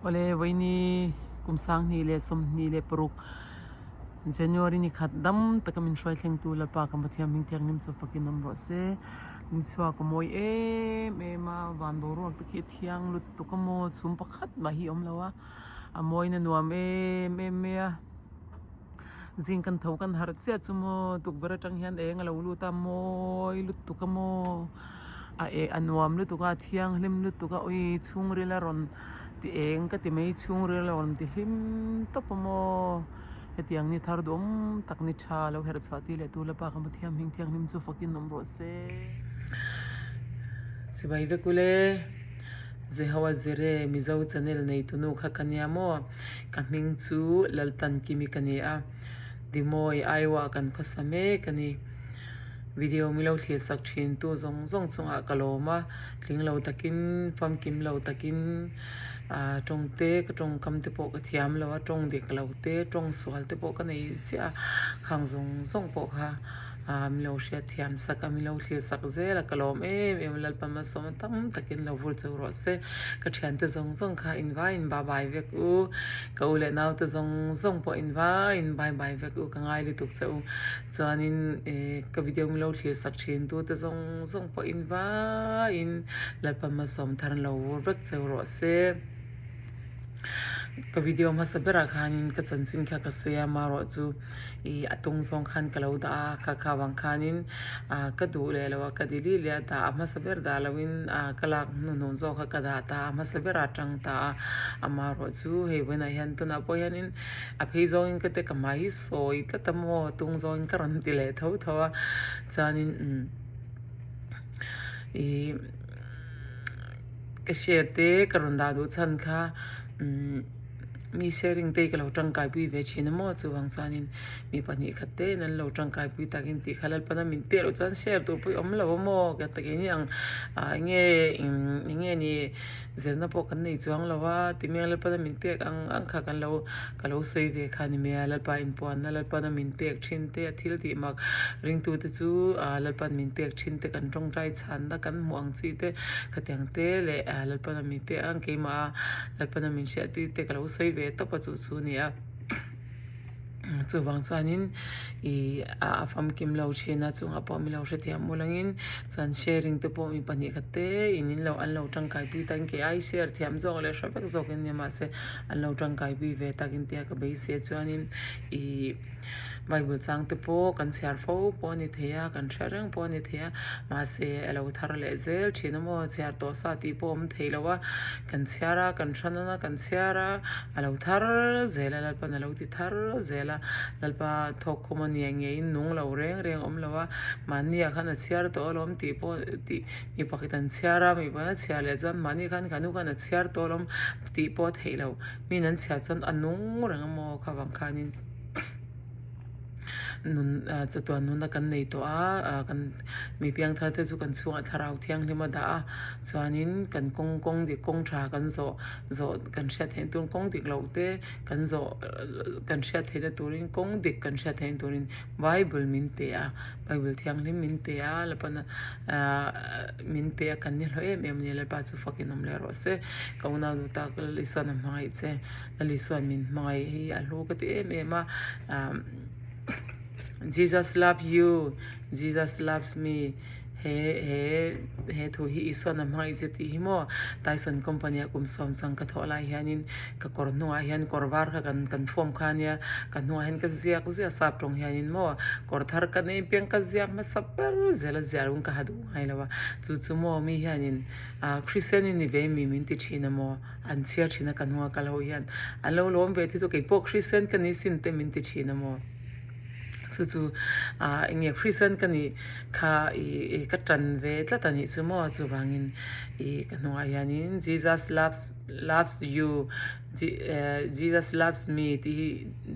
Awle vawiini kum 2026 January ni khat dam taka min hruai thlengtu Lalpa ka Pathian hming thianghlim chu fakin awm rawh se. Ni chhuak a mawi em em a, van boruak te khi a thiang lutuk a maw chhum pakhat mah hi a awm lo a, a mawina nuam em em mai a. Zing kan tho kan harh chiah chu maw tukverh atang hian eng a lo lut a mawi lutuk a maw a eh a nuam lutuk a a thianghlim lutuk a ui chhungril a rawn ti eng ka ti mai chhungril a rawn ti hlim tawp a maw hetiang ni thar duhawm tak ni tha lo herh chhuah tir leh tu lapa ka Pathian hming thianghlim chu fakin awm rawh se. Chibai vek ule Jehoa Zire Mizo channel neitunu kha ka nia maw. Ka hming chu Laltankimi ka ni a, Dimawi Iowa kan khawsa mek a ni. Video mi lo thlir sak thin tu zawng zawng chungah ka lawm a, tling lo takin, famkim lo takin ah tawng te ka tawngkam te pawh ka thiam lo a, tawng dik lo te, tawng sual te pawh ka nei ziah a, khang zawng zawng pawh kha. Aa min lo hriat thiam sak a, min lo thlir sak zel a, ka lawm em em a, Lalpa malsawm a tam takin lo vur cheu rawh se. Ka thiante zawng zawng kha in vaiin ba bai vek u, ka u leh naute zawng zawng pawh in vaiin bai bai vek u, ka ngai lutuk che u. Chuanin eh ka video min lo thlir sak thin tu te zawng zawng pawh in vaiin Lalpa malsawm thar an lo vur vek cheu rawh se. Ka video hmasa berah khanin ka chanchin kha ka sawi a, amaherawhchu ih a tung zawng khan ka lo dah a, kha kha vang khanin ah ka duh leh lo a, ka delete leh a dah a hmasa ber dah loin ah ka lak hnuhnun zawk kha ka dah ta a, a hmasa berah a tang ta a, amaherawhchu hei vawiinah hian tunah pawh hianin a phei zawngin ka te ka hmai hi sawi tlat a maw tung zawngin ka rawn ti leh tho tho a, chuanin umm ih. Ka share te ka rawn dah duh chhan kha umm mi sharing te hi ka lo tangkai pui ve thin a maw chuvang chuanin mi pahnih khat te in an lo tangkai pui takin tih kha Lalpana min pek loh chuan share tur pawh i awm lo a maw ka ta keini ang ah enge umm enge ni zirna pawh kan nei chuang lo a ti mai ang Lalpana min pek ang ang kha kan lo ka lo sawi ve kha ni mai a Lalpa inpuanna Lalpana min pek thin te a thil tih mak ringtute chu ah Lalpan min pek thin te kan tawngtai chhanna kan hmuh ang chi te Khatiang te leh Lalpana min pek ang keimah a Lalpana min hriat tir te ka lo sawi ve tawp a chu chu a ni a. Chuvang chuanin ih a famkim lo thin a chungah pawh min lo hrethiam mul angin chuan sharing te pawh mi pahnih khat te in in lo an lo tangkai pui tak in kei ai share thiam zawk leh hre vek zawk in nia mahse an lo tangkai pui ve tak in tia ka beisei a chuanin ih. Bible chang te pawh kan chhiar fo pawh a ni thei a, kan hre reng pawh a ni thei a, mahse a lo thar leh zel thin a maw, chhiar tawh sa tih pawh a awm thei lo a, kan chhiar a, kan hre nawn a, kan chhiar a, a lo thar zel a, Lalpa'n a lo ti thar zel a, Lalpa thawkkhawm a nia ngeiin nung lo reng reng a awm lo a, mahni ah khan a chhiar tawh alawm tih pawh tih mi pakhat an chhiar a, mi pakhat a chhiar leh chuan mahni khan kha nu khan a chhiar tawh alawm tih pawh a theih loh, miin an chhiar chuan a nung reng a maw kha vang khanin. Nun chatuan nuna kan nei tawh a, kan mi piangthar te chu kan chhungah thlarau thianghlim a dah a, chuanin kan kawng kawng dik kawng tha kan zawh zawh kan hriat theihna turin kawng dik loh te kan zawh kan hriat theihna turin kawng dik kan hriat theihna turin bible min pe a, bible thianghlim min pe a Lalpana min pe a kan ni hlawh em em a ni Lalpa chu fakin awm leh rawh se ka unau duh tak Lal Isuan a hmangaih che. Lisuan min hmangaih hi a hlu ka ti em em a Jesus love you Jesus loves me he he he thu hi Isuan a hmangaih che tih hi maw Tyson company ah kum sawm chang ka thawh lai hianin ka kawr hnungah hian kawr var kha kan kan form kha ania ka hnungah hian ka ziak ziah sap tawng hianin maw kawr thar ka nei piang ka ziak hmasa ber zel a ziah loh in ka ha duh ngai lo a chu chu maw mi hianin ah Christian i ni ve mi min ti thin a maw. An chhiar thin a ka hnunga kal ho hian an lo lawm ve thei chu keipawh Christian ka ni sin te min ti thin a maw chu chu ah eng nge Christian ka nih kha ih ka tan ve tlat a nih chu maw chuvangin ih ka hnungah hianin Jesus loves loves you Jesus loves me tih hi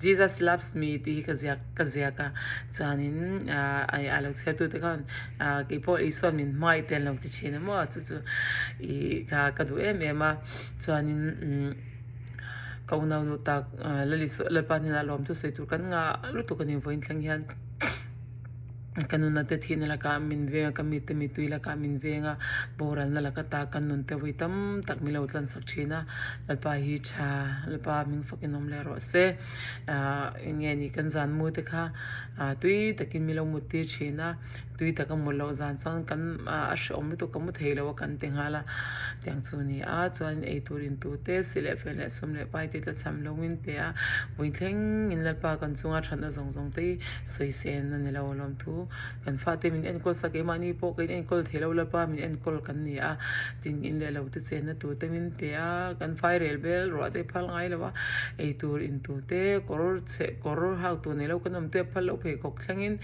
Jesus loves me tih hi ka ziak ka ziak a chuanin ah a lo chhiartute khan ah keipawh Isua min hmangaih te an lo ti thin a maw chu chu ih kha ka duh em em a chuanin umm ka unau nu tak Lalisua Lalpa hnenah lawm chu sawi tur kan ngah lutuk a ni vawiin thleng hian. Ka nunna te thihna lakah min veng a, ka mite mittui lakah min veng a, boralna laka ta ka nun te vawi tam tak min lo tlansak thin a, Lalpa hi tha, Lalpa hming fakin awm leh rawh se. Ahh eng nge ni kan zan mu te kha ah tui takin min lo mut tir thin a, tui taka mut loh zan chuan kan ah a hrehawm lutuk ka mu thei lo a kan ti nghal a, tiang chu a ni a, chuan eitur in tu te si leh fel leh sum leh pai te tlachham lo min pe a, vawi thlengin Lalpa kan chunga thatna zawng zawng te hi Sawisên a ni lo alawm thu. Kan fate min enkawl sak keimahni pawh kan enkawl thei lo lapa min enkawl kan ni a, tin in leh lo te chenna tur te min pe a, kan fai rel vel ruah te phal ngai lo a, ei tur in tur te kawr chhe kawr hak tur nei lo kan awm te phal loh pheikhawk thlengin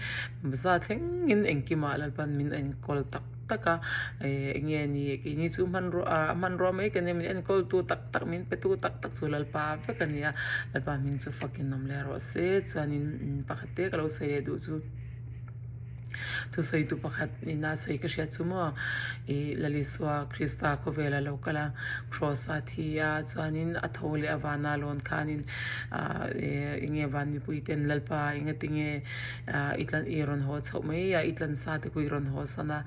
za thlengin engkimah Lalpan min enkawl tak tak a, eng nge ni keini chu hmanrua ah hmanrua mai kan nia min enkawl tu tak tak min pe tu tak tak chu Lalpa vek a ni a, Lalpa hming chu fakin awm leh rawh se chuanin pakhat te ka lo sawi leh duh chu thusawitu pakhat ina sawi ka hriat chu maw ih Lalisua Krista khawvela lo kal a cross a thi a chuanin a tho leh a vana lawn khanin ah eng nge van mipui ten Lalpa engatinge ah i tlan i rawn haw chhoh mai a i tlan sa te khu i rawn haw san a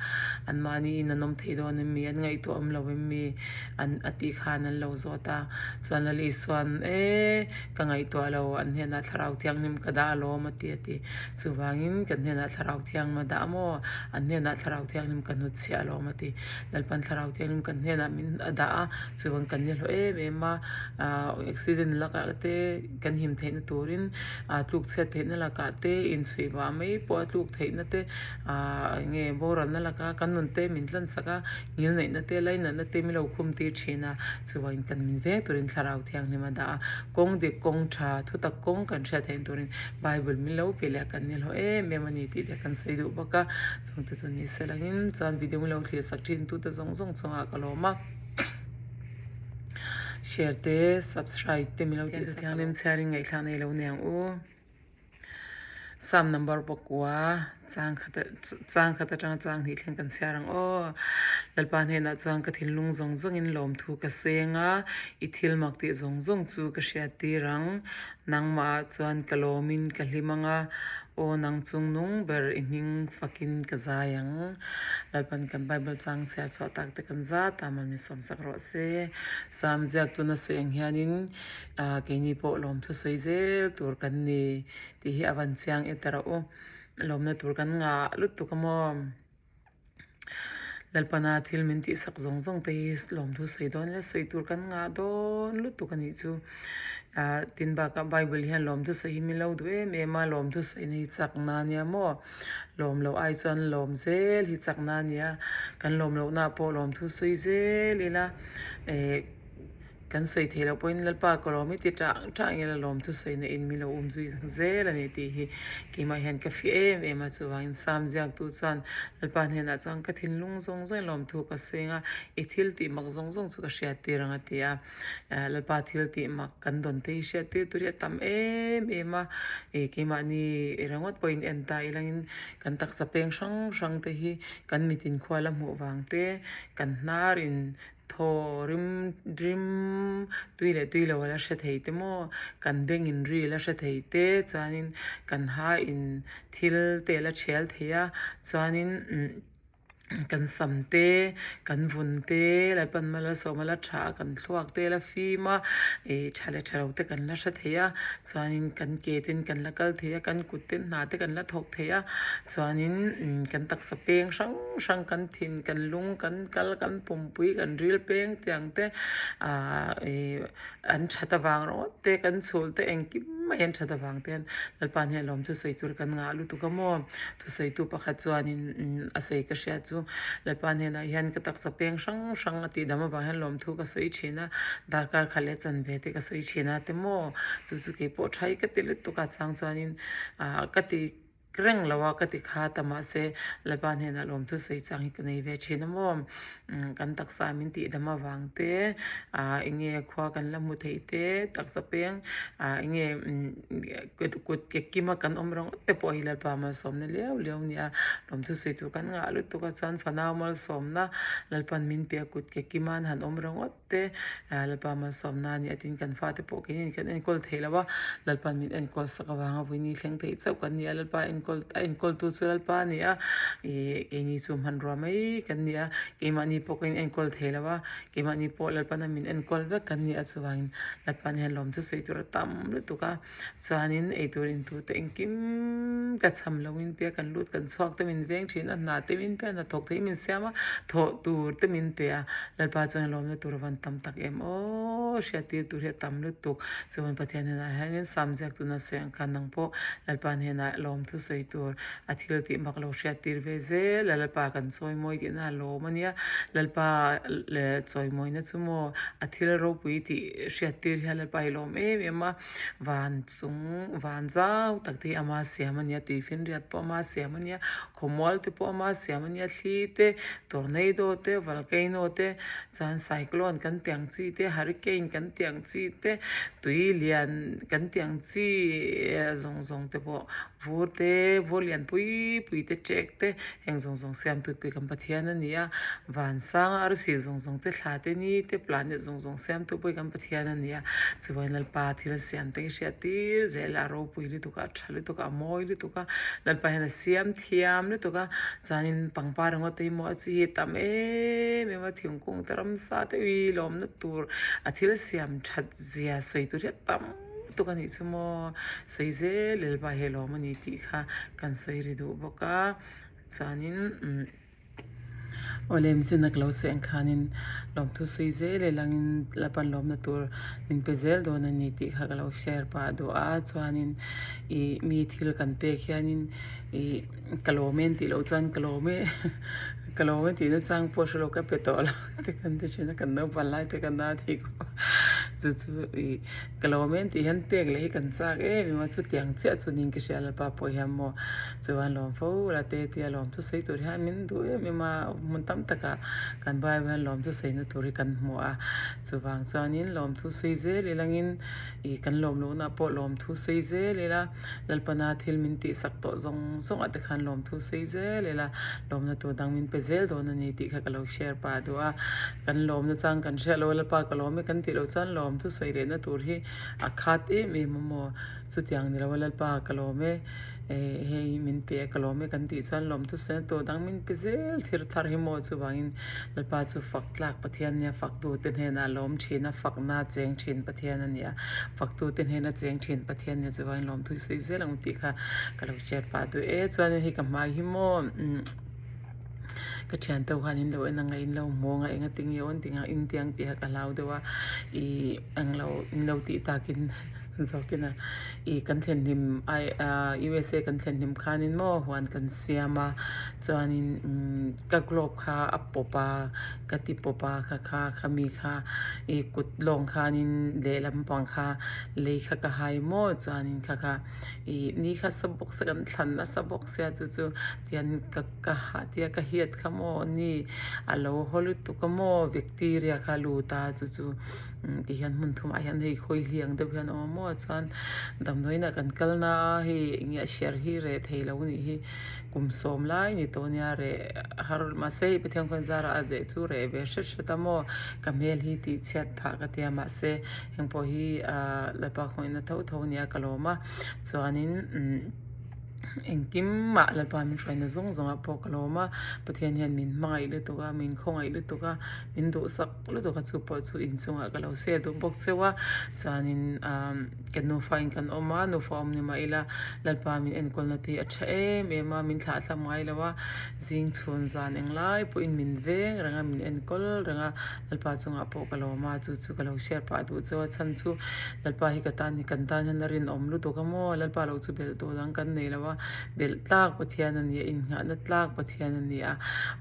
anmahni in an awm thei dawn em mi an ngaihtuah awm lo em mi an a tih khan an lo zawt a chuan Lal Isuan e ka ngaihtuah lo an hnenah thlarau thianghlim ka dah alawm a ti a ti chuvangin kan hnenah thlarau thianghlim a dah a maw an hnenah thlarau thianghlim ka hnutchhiah alawm a ti Lalpan thlarau thianghlim kan hnenah min a dah a chuvang kan ni hlawh em em a ah accident lakah te kan him theihna turin ah tluk chhiat theihna lakah te inchhuih vah mai pawh a tluk theihna te ah eng nge boralna laka kan nun te min tlansak a ngilneihna te lainatna te min lo khum tir thin a chuvangin kan min veng turin thlarau thianghlim a dah a kawng dik kawng tha thutak kawng kan hriat theihna turin bible min lo pe leh a kan ni hlawh em em a ni tih te kan sawi duh bawk a chungte chu ni se langin chuan video min lo thlir sak thin tute zawng zawng chungah ka lawm a. Share te subscribe te milo tih sak thianghlim chhiarin ngaihthlak nei lo niang u Psalm number pakua chang khat chang khat atanga chang hnih thleng kan chhiar ang aw Lalpa hnenah chuan ka thinlung zawng zawngin lawmthu ka seng a i thil mak tih zawng zawng chu ka hriat tir ang nangmah ah chuan ka lawmin ka hlim ang a Aw nang chung nung ber i hming fakin ka zai ang. Lalpan kan Bible chang chhiar chhuah tak te kan zat a, mal min sawm sak rawh se. Psalm ziak tuna sawi ang hianin keini pawh lawmthu sawi zel tur kan ni tih hi a van chiang e ta rawh u. Lawmna tur kan ngah lutuk a maw? Lalpana thil min tihsak zawng zawng te hi lawmthu sawi dawn ila sawi tur kan ngah dawn lutuk a nih chu. Ah tin bakah Bible hian lawmthu sawi hi min lo duh em em a, lawmthu sawina hi chakna a nia maw? Lawm loh ai chuan lawm zel hi chakna a nia, kan lawm lohna pawh lawmthu sawi zel ila eh. Kan sawi theih loh pawhin Lalpa ka lawm i ti tang tang ila lawmthu sawina in min lo um zui zel a ni tih hi keimah hian ka fih em em a, chuvangin Psalm ziaktu chuan Lalpa hnenah chuan ka thinlung zawng zawngin lawmthu ka sawi ang a, i thil tih mak zawng zawng chu ka hriat tir ang a ti a, Lalpa thil tih mak kan dawn te hi hriat tir tur hi a tam em em a, ih keimahni ringawt pawhin en ta ilangin kan taksa peng hrang hrang te hi kan mitin khua la hmuh vang te, kan hnar in Thaw rim rim tui leh tui lo a la hre thei te maw? Kan beng in ri a la hre thei te chuanin kan ha in thil te a la thial thei a chuanin umm kan sam te kan vun te Lalpan malsawm a la tha a kan thluak te a la fim a ih tha leh tha lo te kan la hre thei a chuanin kan ke ten kan la kal thei a kan kut ten hna te kan la thawk thei a chuanin umm kan taksa peng hrang hrang kan thin kan lung kan kal kan pumpui kan ril peng tiang te ah ih an that avang rawt te kan chhul te engkim mai an that avang te hian Lalpa hnen lawm thusawi tur kan ngah lutuk a maw thusawitu pakhat chuanin a sawi ka hria chu Lalpa hnenah hian ka taksa peng hrang hrang a tih dam avang hian lawmthu ka sawi thin a darkar khat leh chanve te ka sawi thin a te maw chu chu keipawh tha hi ka ti lutuk a chang chuanin ah ka ti Reng lo a ka ti kha ta mahse Lalpa hnenah lawmthu sawi chang hi ka nei ve thin a maw? Kan taksa min tih dam avang te, ah eng nge khua kan la hmu thei te, taksa peng ah eng nge kut ke kima kan awm ringawt te pawh hi Lalpa malsawmna liau liau a nia. Lawmthu sawi tur kan ngah lutuk a chuan fanau malsawmna Lalpan min pe a kut ke kima an han awm ringawt. te Lalpa malsawmna a ni a tin kan fate pawh keinin kan enkawl theih lo a, Lalpa'n min enkawl sak avanga vawiini thleng theih chauh kan ni a, Lalpa enkawl. enkawl a enkawltu chu Lalpa a ni a, ih keini chu hmanrua mai kan ni a, keimahni pawh kan enkawl thei lo a, keimahni pawh Lalpana min enkawl vek kan ni a chuvangin Lalpan hian lawmthu sawi tur a tam lutuk a, chuanin eitur intu te engkim ka cham lo in pe a, kan lut kan chhuak te min veng thin a, hna te min pe a, hnathawk te hi min siam a, thawh tur te min pe a, Lalpa chuan lawmna tur a van tam tak em aw, hriattir tur hi a tam lutuk. Chuan Pathian hnenah hianin Sam ziak tuna sawi ang khan nang pawh Lalpa hnenah lawmthu sawi tur a thil tih mak lo hriattir ve zel a, Lalpa kan chawimawi tihna a lawm a nia, Lalpa chawimawina chu maw a thil ropui tih hriattir hian Lalpa hi lawm em em a, van chung van zau tak te hi ama siam a nia, tuifinriat pawh ama siam a nia, khawmual te pawh ama siam a nia, thli te, tornado te, volcano te, Chuan cyclone kan tih ang chi te, hurricane kan tih ang chi te, tui lian kan tih ang chi zawng zawng te pawh vur te, vur lian pui pui te, ṭek te, heng zawng zawng siamtu pui kan Pathian a ni a. Vansanga arsi zawng zawng te, thla te, ni te, planet zawng zawng siamtu pawh hi kan Pathian a ni a. Chuvain Lalpa thil siam te hi hriat tir zel a, a ropui lutuk a, a tha lutuk a, a mawi lutuk a, Lalpa hian a siam thiam lutuk a. Chuanin pangpar ringawt te hi maw a chi hi tam em em a, thingkung te ramsa te ui lawmna tur a thil siam that zia sawi tur hi a tam lutuk a nih chu maw, sawi zel Lalpa hi a lawm a ni tih kha kan sawi ri duh bawk a, chuanin umm awle mzina ka lo sawi ang khanin lawmthu sawi zel e langin Lalpa'n lawmna tur min pe zel dawn a ni tih kha ka lo share pah duh a, chuanin ih mi thil kan pek hianin ih. Ka lawm e an tih loh chuan ka lawm e ka lawm e tihna chang pawh hre lo ka pe tawh lo te kan ti thin a kan naupang lai te kan na thei khawp a chu chu ih ka lawm e an tih hian pek leh hi kan chak em em a chutiang chiah chu niin ka hria Lalpa pawh hian maw chuan lawm fo la te tia lawm thusawi tur hian min duh em em a hmun tam takah kan Bible hian lawm thusawina tur hi kan hmu a chuvang chuanin lawm thusawi zel ilangin ih kan lawm lohna pawh lawm thusawi zel ila. Lalpana thil min tihsak tawh zawng zawng ah te khan lawmthu sawi zel ila, lawmna tur dang min pe zel dawn a ni tih kha ka lo share pah duh a. Kan lawmna chang kan hriat lo a, Lalpa ka lawm e kan tih loh chuan lawmthu sawi lehna tur hi a khat em em a maw? Chutiang ni lo a, Lalpa ka lawm e, hei min pe a ka lawm e kan tih chuan lawmthu sawina tur dang min pe zel thir thar hi maw? Chuvangin Lalpa chu fak tlak Pathian nia faktute hnenah lawm thin a, fakna cheng thin Pathian a ni a, faktute hnena cheng thin Pathian nia chuvangin lawmthu i sawi zel ang tih kha ka lo share pah duh e. Chuanin hei ka hmai hi maw ka thian te ho khan in lo en anga in lo hmu anga enga tinge aw an ti ang in tiang tih kha ka hlau deuh a, ih englo in lo tih takin zawkin a ih kan thlen hlim ai ah USA kan thlen hlim khanin maw huan kan siam a chuanin umm ka glove kha a pawp a ka ti pawp a kha kha khami kha ih kut lawng khanin lehlam pang kha lei kha ka hai maw chuanin kha kha ih ni kha sa bawk se kan thlan nasa bawk sia chu chu tian ka ka ha tia ka hiat kha maw ni a lo haw lutuk a maw bacteria kha a lut a chu chu ti hian hmun thumah hian hei khawi hliang deuh hian a awm a maw chuan damdawiinah kan kal na a hei eng nge a hriat hi reh thei lo a nih hi. Kum sawm lai ni tawh nia reh har mahse hei Pathian khawn zarah a zeh chu reh ve hret hret a maw ka hmel hi tih chhiat phah ka tia mahse heng pawh hi ah Lalpa khawngin a tho tho nia ka lawm a chuanin umm engkim mah Lalpa min hruaina zawng zawngah pawh ka lawm a Pathian hian min hmangaih lutuk a min khawngaih lutuk a min duhsak lutuk a chu pawh chu inchungah ka lo share duh bawk cheu a chuanin ah. Ka nufa in kan awm a, nufa awm ni mah ila Lalpa min enkawlna te hi a tha em em a, min thlah thlam ngai lo a, zing chhun zan eng lai pawhin min veng reng a, min enkawl reng a, Lalpa chungah pawh ka lawm a, chu chu ka lo share pah duh chauh a, chhan chu Lalpa hi ka tan hi kan tan hian a rinawm lutuk a maw, Lalpa lo chu belh tawh dang kan nei lo a, belh tlak Pathian a ni a, innghahna tlak Pathian a ni a,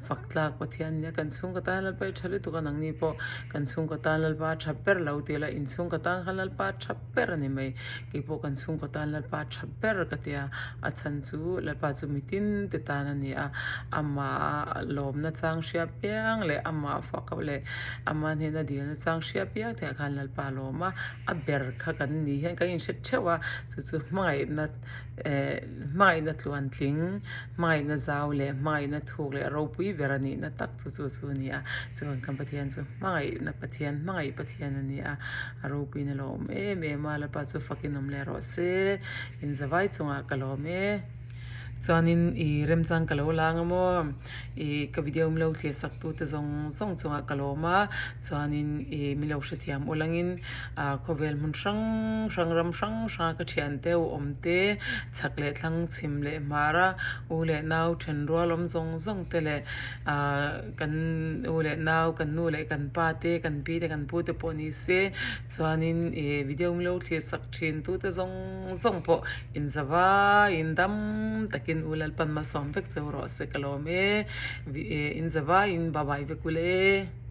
fak tlak Pathian a ni a, kan chhungkaw tan Lalpa hi tha lutuk a, nangni pawh Kan chhungkaw tan Lalpa tha ber lo ti la, in chhungkaw tan khan Lalpa tha ber a ni mai. Keipawh kan chhungkaw tan Lalpa tha ber ka ti a, a chhan chu Lalpa chu mitin te tan a ni a, amah lawmna chang hria piang leh amah fak leh ama hnena dilna chang hria piang theih ah khan Lalpa lawm a, a ber kha kan ni hian kan inhre theuh a, chu chu hmangaihna eh hmangaihna tluantling, hmangaihna zau leh hmangaihna thuk leh ropui ber a nihna tak chu chu chu a ni a. Chuan kan Pathian chu hmangaihna Pathian, hmangaih Pathian a ni a, a ropuiin a lawm em em a, Lalpa chu fakin awm leh rawh se, in zavai chungah ka lawm e. Chuanin ih remchang ka lo lang a maw ih ka video milo thlir sak tu te zawng zawng chungah ka lawm a chuanin ih milo hrethiam ulangin ah khawvel hmun hrang hrang ram hrang hrang a ka thian te u awm te chhak leh thlang chhim leh hmar a u leh nau then rual awm zawng zawng te leh ah kan u leh nau kan nu leh kan pa te kan pi te kan pu te pawh ni se chuanin ih video milo thlir sak thin tu te zawng zawng pawh inza vaiin dam takin u Lalpan malsawm vek cheu rawh se ka lawm e inza vaiin bye bye vek ule.